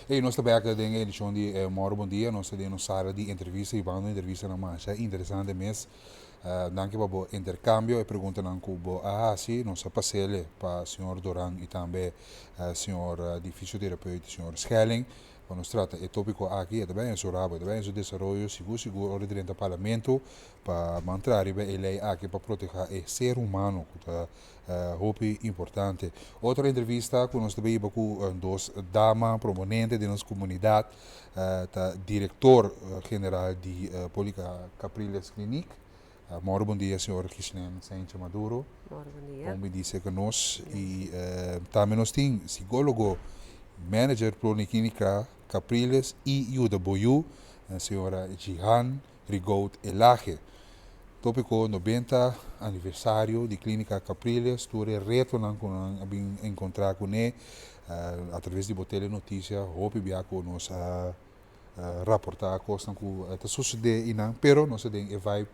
Hey, nos ta bek den edicion di Moro Bon Dia. Nos ta den nos sala di entrevista y bando entrevistanan masha interesante mes. Danki pa bo intercambio, e preguntanan cu bo a haci. Nos a pasele pa señor Doran y tambe señor di fisioterapeut, señor Schelling, pa nos trata e topico aki. E ta bay en su rabo, e ta bay en su desaroyo, sigur sigur ora di drenta Parlamento pa mantra riba e ley aki pa proteha e ser humano cu ta hopi importante. Otro entrevista cu nos ta bay hiba cu dos dama promonente den nos comunidad ta director general di Polica Capriles Kliniek. Moro bon dia, señor Ghislaine Saintje Maduro. Moro bon dia. Bon bini cu nos. Y tambe nos tin psicologo, manager Policlinica Capriles y Yuda Bo Yu, señora Jihan Rigaud Elhage. Topico 90 aniversario di Clinica Capriles, tur e retonan cu nan a bin encontra cune a traves di bo telenoticia, hopi bia cu nos a raporta cosnan cu ta sucede eynan, pero nos ta den e vibe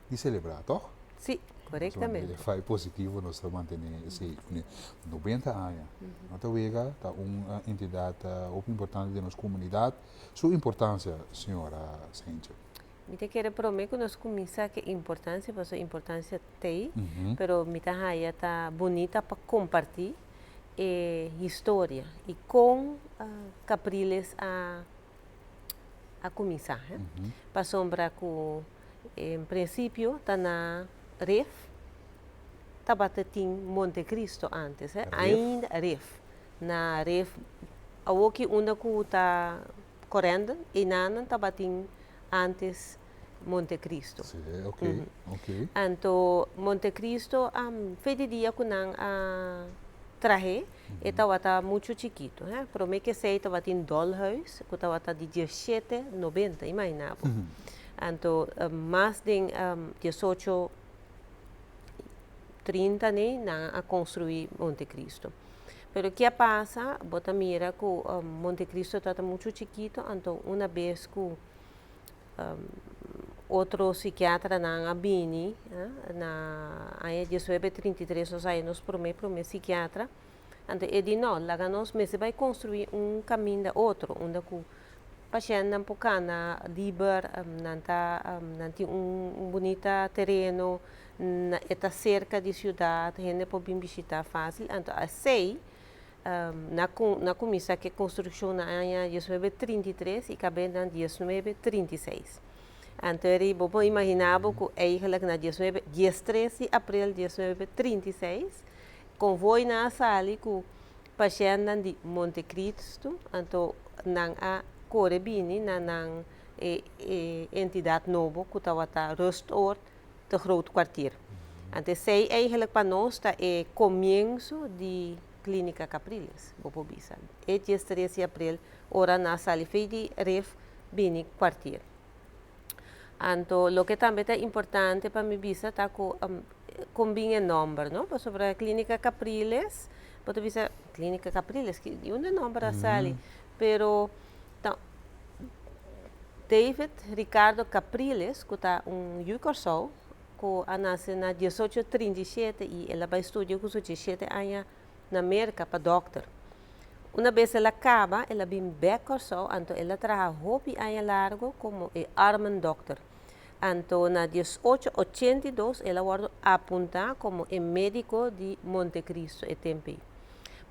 di celebra, toch? Si, correctamente. E vibe positivo nos ta mantene esey. 90 aña, no ta wega, ta un entidad hopi importante den nos comunidad. Su importancia, señora Saintje? Mi ta kere prome cu nos cuminsa cu importancia, pasobra importancia t'ey, pero mi ta haya ta bunita pa comparti e historia y con Capriles a cuminsa. Pasobra cu en principio ta na Rif, tabata tin Monte Cristo antes, ainda Rif, na Rif, awoki unda cu ta Corendon, eynan tabatin antes Monte Cristo. Si, ok. Anto Monte Cristo, fe di dia cu nan a trahe, e tabata mucho chikito. Prome cu esey tabatin Dolhuis, cu tabata di 1790, imagina bo. Anto mas den 1830 ne, nan a construi Monte Cristo. Pero kico a pasa? Bo ta mira cu Monte Cristo tabata mucho chikito, anto una bes cu otro psikiatranan a bini na aña 1933, nos haya nos prome psikiatra, anto e di: "No, laga nos mester bay construi un caminda otro, unda cu pashentnan por cana liber, nan tin un bunita tereno, e ta cerca di ciudad, hende por bin bishita facil." Anto asina nan a cuminsa cu e construccion na aña 1933 y caba na 1936. Anto bo por imagina cu eigenlijk na 13 di april 1936, convoy nan a sali cu pashentnan di Monte Cristo, anto nan a core bini na nan e entidad nobo cu tabata Rustoord te Groot Kwartier. Anto esey eigenlijk pa nos ta e comienso di Clínica Capriles, bo por bisa. E 13 di april, ora nan a sali for di Rif bini Kwartier. Anto, loke tambe ta importante pa mi bisa ta cu con bin e nomber, no? Pasobra Clínica Capriles, bo ta bisa Clínica Capriles, di unda e nomber a sali? Pero ta David Ricardo Capriles, cu ta un yu Corsou, cu a nace na 1837 y el a bay studia cu su 17 aña na America pa dokter. Una bes el a caba, el a bin bek Corsou, anto el a traha hopi aña largo como e armendokter. Anto na 1882 el a wordo apunta como e medico di Monte Cristo e tempo.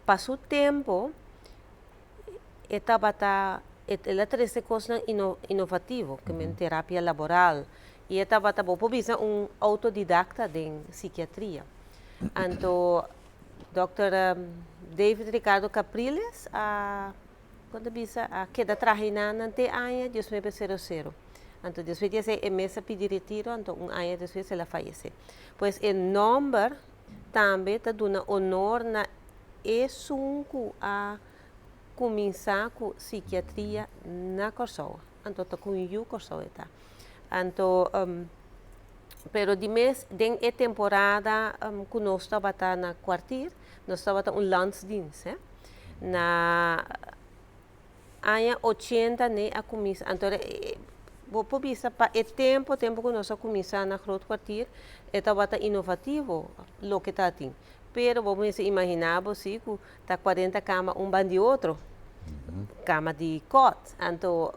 Pa su tempo, e tabata, el a trece cosnan innovativo, como terapia laboral, y e tabata, bo por bisa, un autodidacta den psikiatria. Anto Dr. David Ricardo Capriles a cuando bisa a keda traha nan te aña 1900. Anto despues di esey e mes a pidi retiro, anto un aña despues el a fayece. Pues e nomber tambe ta duna honor na esun cu a cuminsa cu psikiatria na Corsou. Anto ta cu yu Corsou e ta. Anto pero di mes den e temporada cu nos tabata na Kwartier, nos tabata un landsdienst, eh? Na aña 80 ne a cuminsa, anto bo por bisa pa e tempo cu nos a cuminsa na Groot Kwartier, e tabata innovativo loke tatin. Pero bo mester imagina bo si cu ta 40 cama un banda di otro. Kama di cot. Anto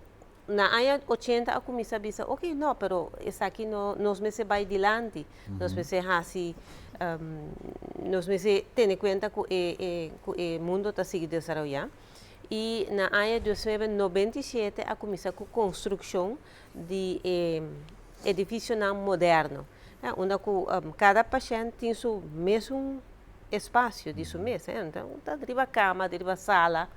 na aña 80 a kuminsá bisa, "Ok, no, pero esaki no, nos mester bai dilanti, nos mester hasi, nos mester tene kuenta ku e mundo ta sigui desaroyá." I na aña 1997 a kuminsá ku konstrukshon di edifisionan moderno, unda ku kada pashènt tin su mesun espasio di su mes. Anto, ta riba kama, riba sala,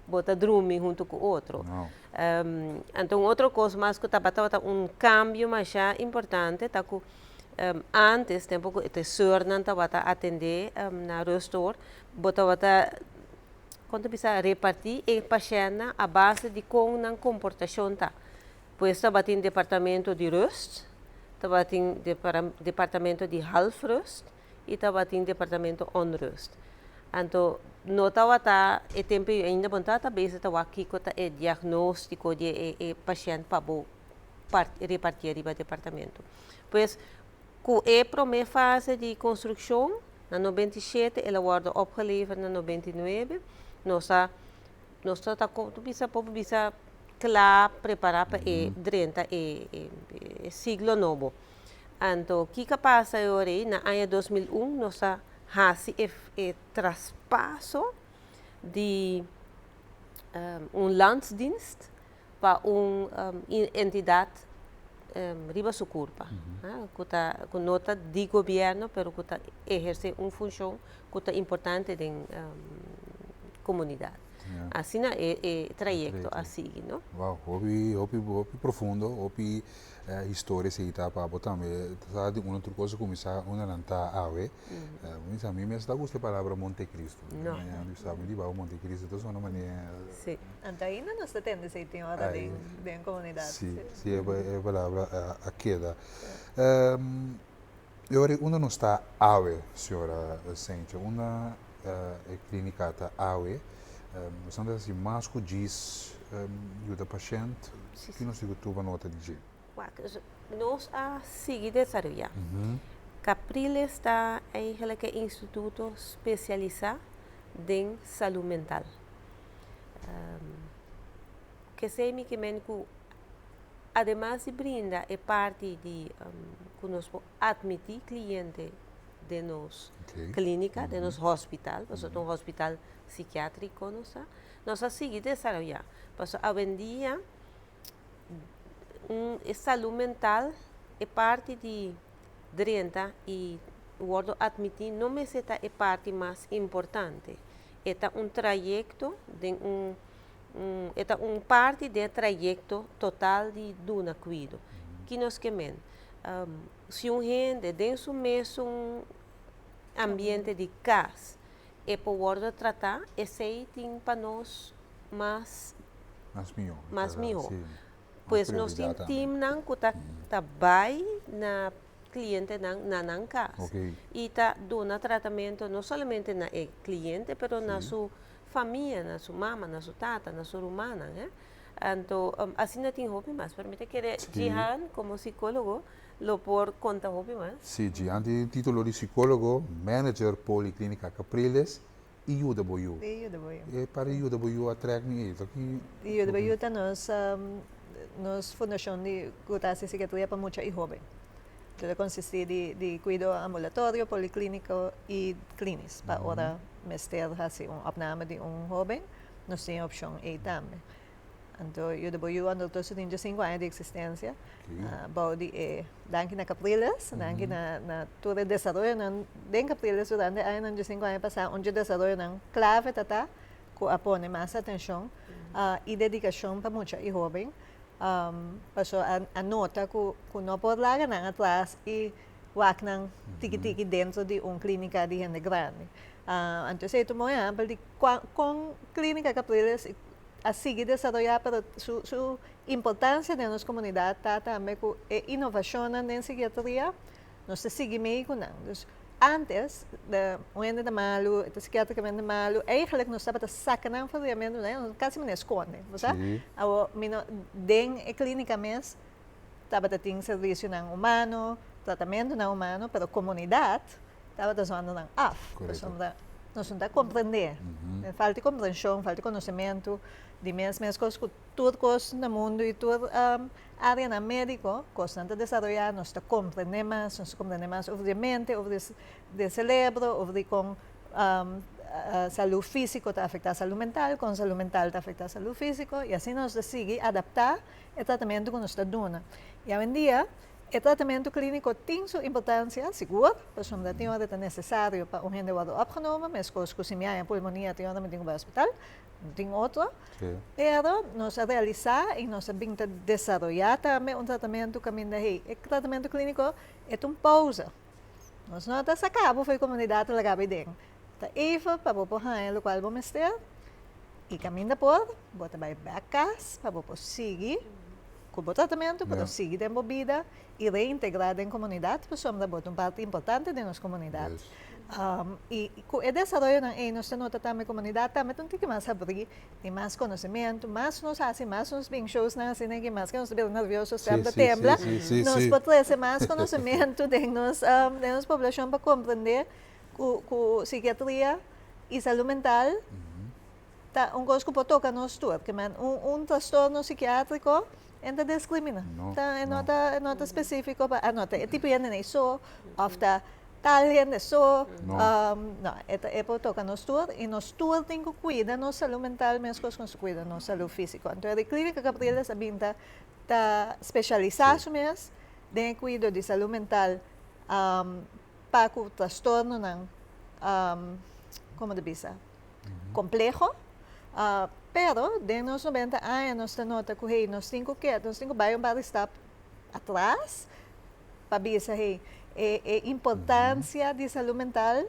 bo ta drumi huntu ku otro. Anto, un otro kos mas ku tabata un kambio mas importante, ta ku antes, tempu ku e sùrnan tabata atendé na rustoord, bo tabata kon ta bisa, repartí e pashèntnan a base di kon nan komportashon ta. Pues tabatin departamento di rust, tabatin departamento di halfrust i tabatin departamento onrust. Anto, no tabata e tempu ainda bo no tabata bezig ta wak kiko ta e diagnóstiko di e pashènt pa bo repartí riba departamento. Pues, ku e promé fase di konstrukshon, na 97, el a wòrdu opgeleverd na 99, nos ta bisa por bisa kla prepará pa e drenta e siglo nobo. Anto, kiko a pasa awor? Na aña 2001 nos a hasi e traspaso di un landsdienst pa un entidat riba su kurpa, ku no ta di gobièrnu, pero ku ta ehersé un funshon ku ta importante den komunidat. Asina e trayekto a sigui, no? Wow, hopi, hopi, hopi profundo, hopi historia esei ta pa bo tambe. Sa di un otro kos kuminsá unda nan ta awe. Mi mes ta gusta e palabra Monte Cristo. No. Mi di bou Monte Cristo, ta sona manera. Anto ainda nos ta tende esei tin ora den komunidat. Si, e palabra a keda. I ora unda nos ta awe, señora Sentje? Unda e klínika ta awe? Nos ta hasi mas ku djis yuda pashènt? Ki nos tin ku tuma nota di dje? Nos a sigui desaroyá. Capriles ta eigenlijk e instituto spesialisá den salú mental. Kesei mi ke men ku ademas di brinda e parti di ku nos por atmití kliente den nos klínika, den nos hospital, pasobra ta un hospital sikiátriko nos ta, nos a sigui desaroyá. Pasobra awendia e salú mental, e parti di drenta i wòrdu atmití no mester ta e parti mas importante. E ta un trayekto den un e ta un parti den e trayekto total di duna kuido. Ki nos ke men? Si un hende den su mesun ambiente di kas e por wòrdu tratá, esei tin pa nos mas Mas mihó. Mas mihó. Pues nos tin teamnan ku ta bai na klientenan na nan kas. I ta duna tratamentu no solamente na e kliente, pero na su famia, na su mama, na su tata, na su rumannan. Anto, asina tin hopi mas, pero mi ta kere Jihan komo sikólogo lo por konta hopi mas. Si, Jihan tin título di sikólogo, manager Poliklínika Capriles i Yuda Bo Yu. I Yuda Bo Yu. E para Yuda Bo Yu a trèk mi ei. Yuda Bo Yu ta nos fundashon di ku ta hasi sikiatria pa mucha i hóben. Ta konsistí di kuido ambulatorio, poliklíniko i klínis pa ora mester hasi un opname di un hóben, nos tin e opshon ei tambe. Anto Yuda Bo Yu ondertussen tin 5 aña di eksistensia bou di e danki na Capriles, danki na tur e desaroyonan den Capriles durante e añanan 5 aña pasá. Un dje desaroyonan klave ta ta ku a pone mas atenshon i dedikashon pa mucha i hóben, pasobra a nota ku no por laga nan atras i wak nan tiki tiki dentro di un klínika di hende grandi. Anto esei ta un bon ehèmpel di kon Klínika Capriles a sigui desaroyá, pero su importansia den nos komunidat ta tambe ku e inovashonnan den sikiatria nos ta sigui mei ku nan. Dus antes un hende ta malu, e ta sikiatrikamente malu, eigentlik nos tabata saka nan for di e ambiente, nos kasi manera skonde, bo sa? Awor mi no den e klínika mes tabata tin servisionan humano, tratamentunan humano, pero komunidat tabata zònde nan af, pasobra. Nos no ta komprendé. Falta di komprenshon, falta di konosementu di mes, meskos ku tur kos na mundu i tur áreanan médiko, kosnan ta desaroyá, nos ta komprendé mas, nos ta komprendé mas over di e mente, over di e selebro, over di kon salú físiko ta afektá salú mental, kon salú mental ta afektá salú físiko, i asina nos ta sigui adaptá e tratamentu ku nos ta duna. I awendia E tratamentu klíniko tin su importansia, sigur, pasobra tin ora ta nesesario pa un hende wòrdu opgenomen, meskos ku si mi haña pulmonia tin ora mi tin ku bai hospital, no tin otro. Pero nos a realisá i nos a bin ta desaroyá tambe un tratamentu kaminda hey, e tratamentu klíniko e ta un pousa. Nos no ta saka bo for e komunidat i laga bo aden. Ta even pa bo por haña lokual bo mester i kaminda por bo ta bai bèk kas pa bo por sigui ku bo tratamentu, pero sigui den bo bida i reintegrá den komunidat pasobra bo ta un parti importante den nos komunidat. I ku e desaroyonan ei nos ta nota tambe komunidat tambe ta un tiki mas habrí, tin mas konosementu, mas nos hasi, mas nos bin showsnan asina aki, mas ke nos ta bira nervioso, stèm ta tembla, nos por trese mas konosementu den nos den nos poblashon pa komprendé ku sikiatria i salú mental ta un kos ku por toka nos tur. Ke men un trastorno sikiatriko e no ta diskriminá. Ta e no ta e no ta spesífiko pa ah no ta e tipo hende ei so òf ta tal hende so. No e ta e por toka nos tur i nos tur tin ku kuida nos salú mental meskos ku nos ta kuida nos salú físiko. Anto e Klínika Capriles a bin ta ta spesialisá su mes den e kuido di salú mental pa ku trastornonan komo ta bisa kompleho pero den nos 90 aña nos ta nota ku hey nos tin ku keda nos tin ku bai un par di stap atras pa bisa hey e e importansia di salú mental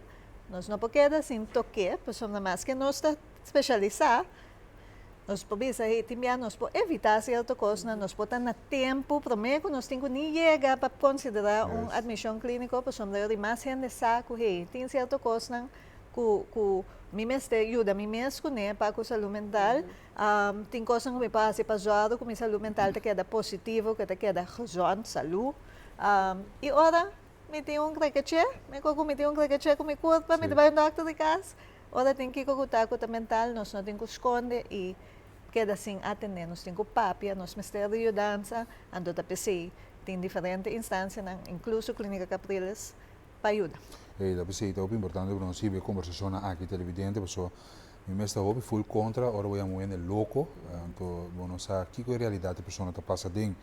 nos no por keda sin tok'é pasobra maske nos ta spesialisá. Nos por bisa, hey, tin bia nos por evitá sierto kosnan, nos por ta na tempu promé ku nos tin ku ni yega pa konsiderá un atmishon klíniko, pasobra di mas hende sa ku, hey, tin sierto kosnan ku ku mi mester yuda mi mes kuné pa ku salú mental, tin kosnan ku mi por hasi pa zòrg ku mi salú mental ta keda positivo, ku e ta keda gezond, salú. I ora mi tin un krekeché, mi ku mi tin un krekeché ku mi kurpa, mi ta bai un dòkter di kas. Ora tin kiko ku ta ku ta mental nos no tin ku skonde i keda sin atendé. Nos tin ku papia, nos mester di yudansa, anto ta p'esei tin diferente instansianan, inkluso Klinika Capriles, pa yuda. Ey, ta p'esei ta hopi importante ku nos hiba e kombersashonnan aki televidente pasobra mi mes ta hopi ful kontra ora bo yama un hende loko, anto bo no sa kiko e realidat e persona ta pasa aden.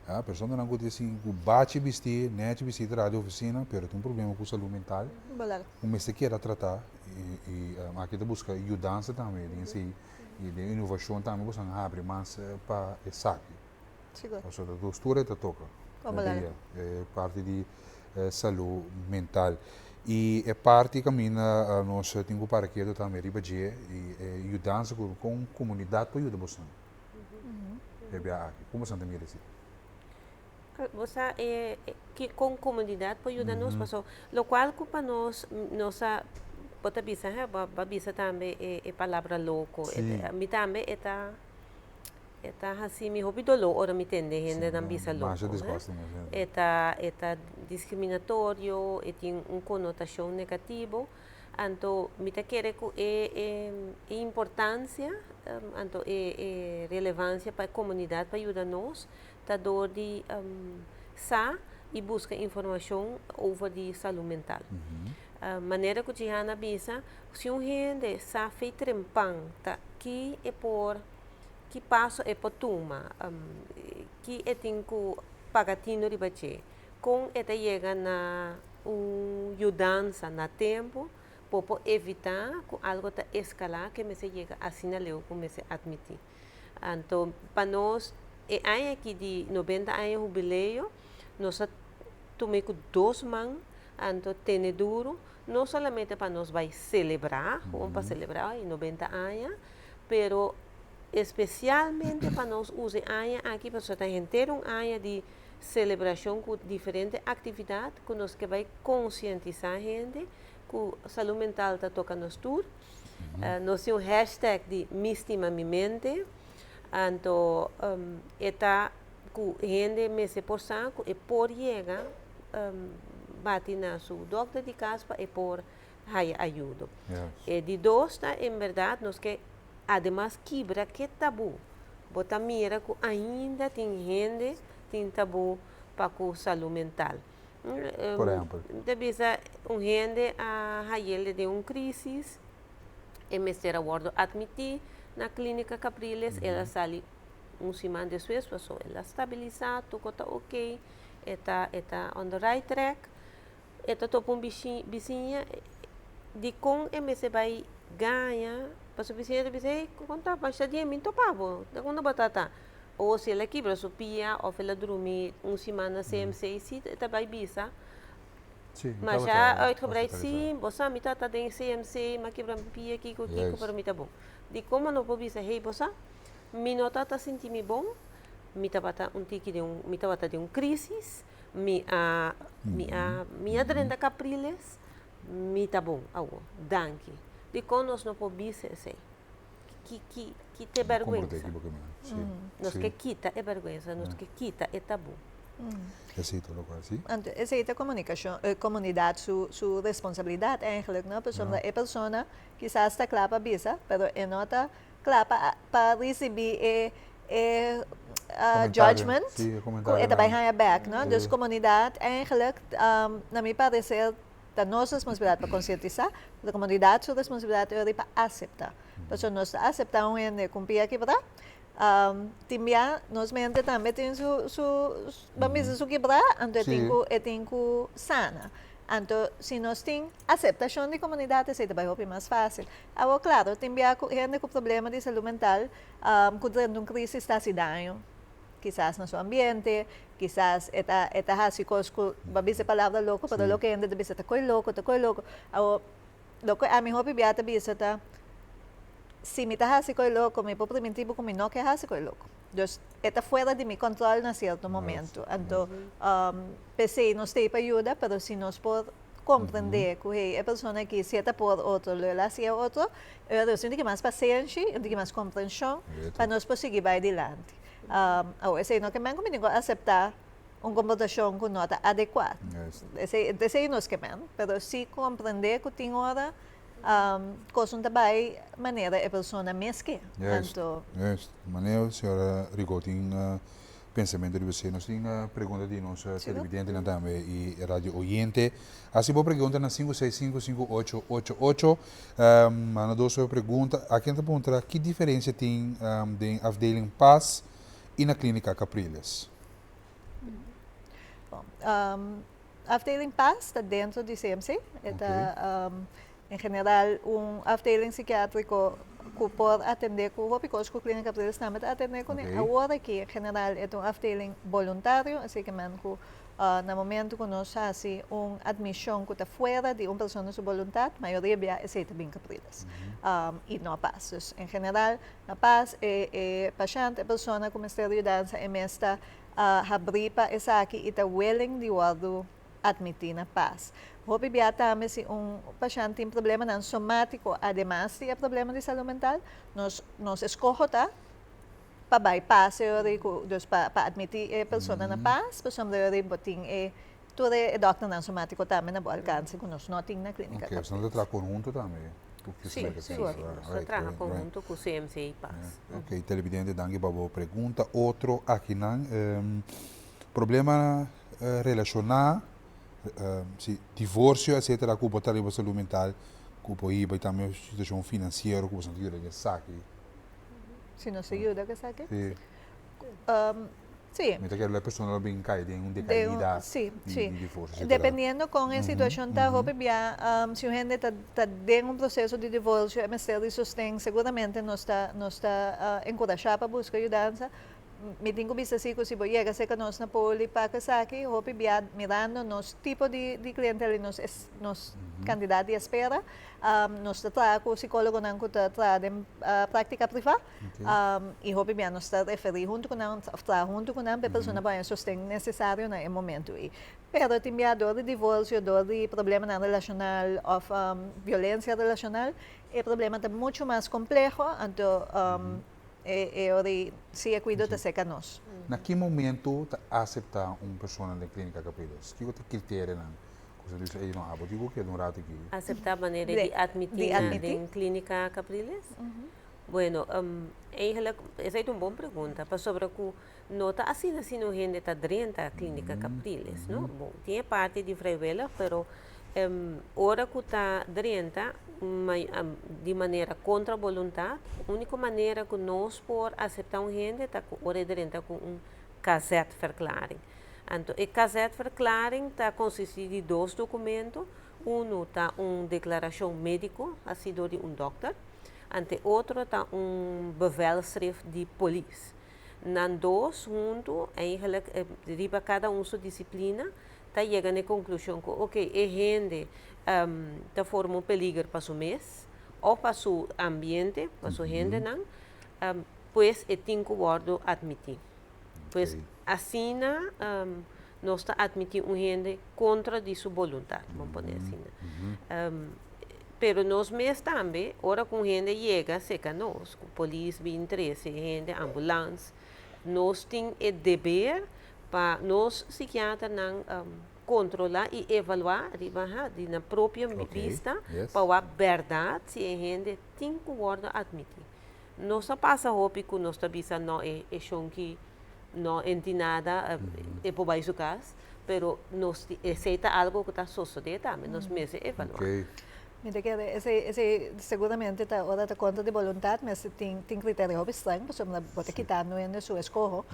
A personanan ku tin sin ku bachi bisti, nechi bisti ta traha di ofisina, pero tin un problema ku salú mental, ku mester keda tratá i aki ta buska yudansa tambe den esei i den inovashon tambe boso a habri mas pa esaki. Pasobra ta dos tur e ta toka e parti di salú mental. I e parti kaminda nos tin ku para ketu tambe riba dje i e yudansa ku kon komunidat por yuda boso. E bia aki. Kon boso ta mira esei? Bo sa e ki kon komunidat por yuda nos paso lokual ku pa nos nos a bo ta bisa he bo a bisa tambe e e palabra loko mi tambe e ta e ta hasi mi hopi doló ora mi tende hendenan bisa loko he e ta e ta diskriminatorio e tin un konotashon negativo. Anto mi ta kere ku e e importansia, anto e e relevansia pa e komunidat pa yuda nos ta dor di sa i buska informashon over di salú mental. Manera ku Jihana a bisa, si un hende sa fei trempan ta ki e por, ki paso e por tuma, ki e tin ku paga tino riba dje, kon e ta yega na un yudansa na tempu por por evitá ku algo ta eskalá ke mester yega asina leu ku mester atmití. Anto pa nos e aña aki di 90 aña hubileo nos a tum'é ku dos man anto tene duru no solamente pa nos bai selebrá, gewoon pa selebrá e 90 aña, pero espesialmente pa nos usa e aña aki pasobra ta henter un aña di Selebrashon ku diferente aktividat ku nos ke bai konsientisá hende ku salú mental ta toka nos tur. Nos tin un hashtag di Mi Stima Mi Mente, anto e ta ku hende mester por sa ku e por yega bati na su dòkter di kas pa e por. Haya ayudo. E di dos ta en berdad nos ke ademas kibra ke tabu. Bo ta mira ku ainda tin hende tin tabu pa ku salu mental. Por ehempel? Mi ta bisa un hende a hayel den un crisis, e mester a wordo admiti na Clinica Capriles, el a sali un siman despues paso el a stabilisa, tuko ta ok, e ta e ta on the right track. E ta topa un bisiña, dikon e mester bai gaña? Pasobra bisiña ta bisa, hey, kon ta masha dia mi topa bo, ta unda bo ta ta? O si el a kibra su pia of el a drumi un siman na CMC, si e ta bai bisa, masha uitgebreid, si, bo sa mi ta ta den CMC, mi a kibra mi pia, kiko, kiko, pero mi ta bon. Dikon bo no por bisa, hey, bo sa, mi no ta ta sinti mi bon, mi tabata un tiki den un, mi tabata den un crisis, Mi a mi a mi a drenta Capriles, mi ta bon awor, danki. Dikon nos no por bisa esei? Ki ki ki ta e bèrgwensa? Nos ke kita e bèrgwensa, nos ke kita e tabú. Esei ta lokual, si. Anto esei ta komunikashon, komunidat su su responsabilidat eigenlijk, no? Pasobra e persona kisas ta kla pa bisa, pero e no ta kla pa pa risibí e e judgment ku e ta bai haña bèk, no? Dus komunidat eigenlijk na mi pareser ta nos responsabilidat pa konsientisá, pero komunidat su responsabilidat e ora pa aseptá. Pasobra nos ta aseptá un hende ku un pia kibrá, tin bia nos mente tambe tin su su ban bisa su kibrá, anto e tin ku e tin ku sana. Anto si nos tin aseptashon di komunidat esei ta bai hopi mas fásil. Awor klaro, tin bia ku hende ku problema di salú mental ku drenta un krisis ta hasi daño, kisas na su ambiente, kisas e ta e ta hasi kos ku bo a bisa e palabra loko, pero loke hende ta bisa ta koi loko, ta koi loko. Awor, loke ami hopi bia ta bisa ta, si mi ta hasi koi loko, mi por primintí bo ku mi no ke hasi koi loko. Dus, e ta fuera di mi kòntròl na sierto momento. Anto, p'esei nos ta ei pa yuda, pero si nos por comprende cu hey e persona aki si e ta por otro lo el haci e otro, e ora nos tin di mas pasenshi, tin di mas comprension pa nos por sigui bay dilanti. Awor esey no ke men cu mi tin cu acepta un comportacion cu no ta adecua, esey esey nos ke men, pero si comprende cu tin ora cos no ta bay manera e persona mes ke. Juist, juist. Manera señora Rigaud tin Pensamentu riba esei. Nos tin pregunta di nos televidentenan tambe i radio oyente. Hasi bo pregunta na 5655888. Manda dos pregunta. Aki nan ta puntra ki diferensia tin den afdeling Paz i na Klinika Capriles? Bon, afdeling Paz ta dentro di CMC. E ta En general un afdeling psikiatriko ku por atendé ku hopi kos ku Klínika Capriles tambe ta atendé kuné. Awor aki en general e ta un afdeling boluntario, así ke men ku na momento ku nos hasi un admishon ku ta fuera di un persona su boluntat, mayoria bia esei ta bin Capriles i no Paz. Dus en general na Paz e e pashènt, e persona ku mester yudansa e mes ta habrí pa esaki i ta willing di wòrdu admití na pas. Hopi bia tambe si un pashènt tin problemanan somátiko ademas di e problema di salú mental, nos nos eskoho ta pa bai pas e ora ku dus pa pa admití e persona na pas pasobra e ora bo tin e tur e dòkternan somátiko tambe na bo alkanse ku nos no tin na Klínika Oke, nos ta traha konhunto tambe ku Sí, sigur. Nos ta traha konhunto ku CMC i pas. Oke, televidente danki pa bo pregunta. Otro akinan, problema relashoná, si divorsio etcetera ku bo ta riba salú mental ku por hiba i tambe situashon finansiero ku boso ta yuda ku esaki. Si nos ta yuda ku esaki? Si. Si. Mi ta kere lo e persona lo bin kai den un dekaida di divorsio etcetera. Dependiendo kon e situashon ta hopi bia si un hende ta ta den un proseso di divorsio e mester di sosten seguramente nos ta nos ta enkurashá pa buska yudansa. Mi tin ku bisa si ku si bo yega serka nos na poli pa ku esaki, hopi bia mirando nos tipo di di klientel i nos nos kantidat di espera, nos ta traha ku sikólogonan ku ta traha den práktika privá i hopi bia nos ta referí huntu ku nan òf traha huntu ku nan pa e persona por haña sosten nesesario na e momentu ei. Pero tin bia dor di divorsio, dor di problemanan relashonal òf violensia relashonal, e problema ta muchu mas kompleho, anto E ora ei si e kuido ta serka nos. Na ki momento ta asepta un persona den Klinika Capriles? Kiko ta e kriterianan? Ku sa bisa, ey no, abo tin ku keda un rato aki. Aseptá manera di atmití nan den Klínika Capriles? Bueno, eigenlijk esei ta un bon pregunta, pasobra ku no ta asina si no hende ta drenta Klínika Capriles, no? Bon, tin e parti di vrijwillig, pero ora ku ta drenta di manera kontra boluntat, úniko manera ku nos por aseptá un hende ta ku ora e drenta ku un KZ-verklaring. Anto e KZ-verklaring ta konsistí di dos dokumento, unu ta un deklarashon médiko hasí dor di un dòkter, anto e otro ta un bevelschrift di polis. Nan dos huntu eigenlijk riba kada un su disiplina ta yega na e konklushon ku oke e hende ta forma un peliger pa su mes òf pa su ambiente, pa su hendenan, pues e tin ku wòrdu atmití. Pues asina nos ta atmití un hende kontra di su boluntat, bo pone asina. Pero nos mes tambe, ora ku un hende yega serka nos, ku polis bin trese e hende, ambulans, nos tin e deber pa nos sikiaternan kontrolá i evaluá riba ha di nan propio bista pa wak bèrdat si e hende tin ku wòrdu atmití. Nos a pasa hopi ku nos ta bisa no e e shonki no enti nada e por bai su kas, pero nos esei ta algo ku ta sosodé tambe, nos mester evaluá. Mi ta kere esei esei seguramente ta ora ta kontra di boluntat mester tin tin kriterio hopi streng pasobra bo ta kitando hende su eskoho,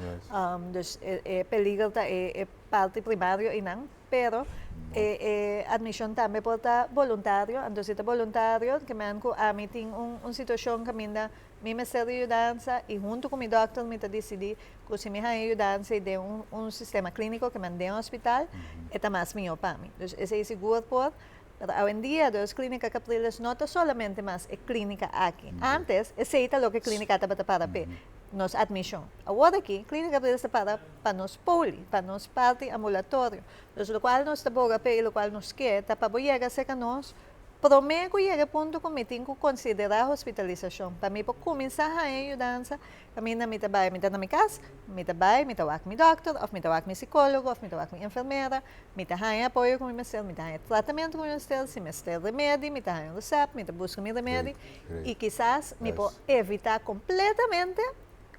dus e e peliger ta e e parti primario einan. Pero e e admision tambe por ta boluntario, anto si ta boluntario ke men ku ami tin un un situacion kaminda mi mester di yudansa i huntu ku mi dokter mi ta disidi ku si mi haña yudansa i den un un sistema kliniko ke men den hospital e ta mas mihó pa mi. Dus esei sigur por, pero awendia dus Klinika Capriles no ta solamente mas e klinika aki. Antes esei ta loke klinika tabata para p'e, nos admision. Awor aki Klinika Capriles ta para pa nos poli, pa nos parti ambulatorio. Dus lokual nos ta boga p'e i lokual nos ke ta pa bo yega serka nos promé ku yega e punto ku mi tin ku konsiderá hospitalisashon. Pa mi por kuminsá haña yudansa kaminda mi ta bai, mi ta na mi kas, mi ta bai, mi ta wak mi dòkter òf mi ta wak mi sikólogo òf mi ta wak mi enfermera, mi ta haña apoyo ku mi mester, mi ta haña tratamentu ku mi mester, si mester remedi mi ta haña un resèpt, mi ta buska mi remedi i kisas mi por evitá kompletamente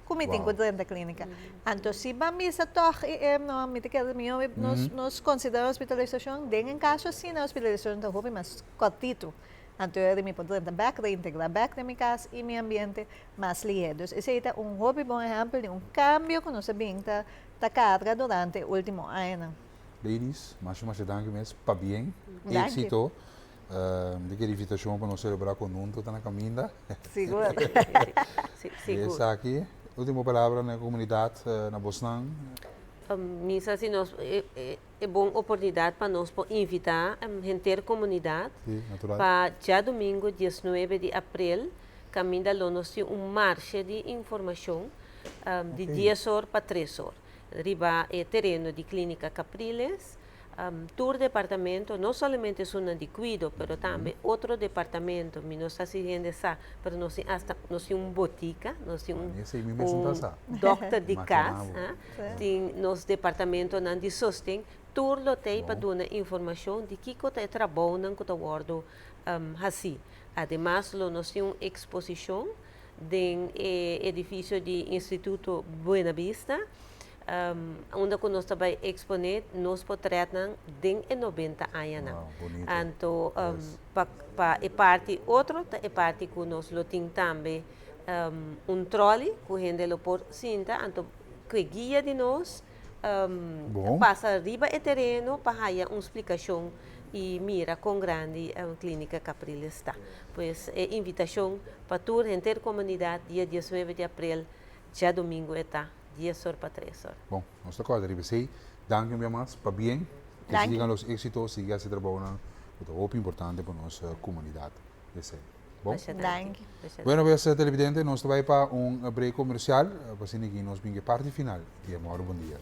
ku mi tin ku drenta klínika. Anto si ban bisa tòg i e no mi ta kere mihó nos nos konsiderá hospitalisashon den en kaso asina hospitalisashon ta hopi mas kòrtitu. Anto e mi por drenta bèk reintegrá bèk den mi kas i mi ambiente mas lihé. Dus esei ta un hopi bon ehèmpel di un kambio ku nos a bin ta ta karga durante e último añanan. Ladies, masha masha danki mes. Pabien. Éksito. Mi ta kere invitashon pa nos selebrá konhunto ta na kaminda. Sigur. I esaki, ultimo palabra na e komunidat, na bosnan. Mi sa si nos e bon oportunidat pa nos por invitá henter komunidat pa djadumingu diesnuebe di aprel kaminda lo nos tin un marshe di informashon di dies or pa tres or riba e tereno di Klínika Capriles. Tur departamento, no solamente esunnan di kuido, pero tambe otro departamento, mi no sa si hende sa, pero nos tin asta, nos tin un botika, nos tin un dokter di kas, tin nos departamentonan di sosten, tur lo t'ei pa duna informashon di kiko ta e trabounan ku ta wòrdu hasí. Ademas lo nos tin un eksposishon den e edifisio di Instituto Buena Bista, unda ku nos ta bai eksponé nos potretnan den e nobenta añanan. Anto pa pa e parti otro ta e parti ku nos lo tin tambe un tròli ku hende lo por sinta, anto ku e guia di nos pasa riba e tereno pa haya un splikashon i mira kon grandi Klínika Capriles ta. Pues e invitashon pa tur henter komunidat dia diesnuebe di aprel djadumingu e ta. Dies or pa tres or. Bon, nos ta kòrda riba esei. Danki un bia mas. Pabien. Ke sigan los éksitos, sigui hasi trabounan ku ta hopi importante pa nos komunidat. Esei. Bon. Danki. Bueno pues televidente, nos ta bai pa un break komersial, pa asina aki nos bin ku e parti final di e Mòru Bon Dia.